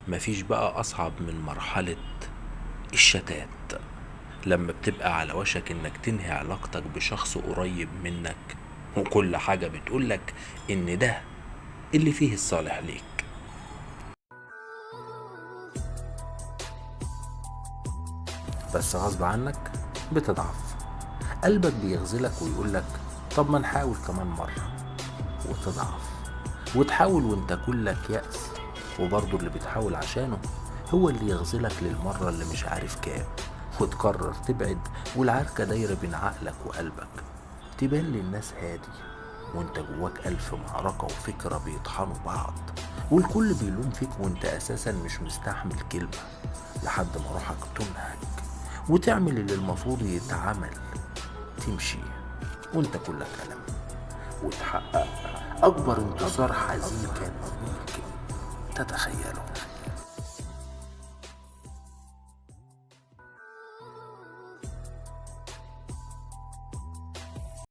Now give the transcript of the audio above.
مفيش بقى أصعب من مرحلة الشتات، لما بتبقى على وشك إنك تنهي علاقتك بشخص قريب منك وكل حاجة بتقولك إن ده اللي فيه الصالح ليك. بس غصب عنك بتضعف، قلبك بيغزلك ويقولك طب ما نحاول كمان مرة، وتضعف وتحاول وانت كلك يأس، وبرضه اللي بتحاول عشانه هو اللي يغزلك للمرة اللي مش عارف كام، وتقرر تبعد والعركة دايرة بين عقلك وقلبك. تبان للناس هادي وانت جواك ألف معركة وفكرة بيطحنوا بعض، والكل بيلوم فيك وانت أساسا مش مستحمل كلمة، لحد ما روحك تنهك وتعمل اللي المفروض يتعمل، تمشي وانت كلك ألم، وتحقق أكبر انتصار حزين كان ممكن تتخيله.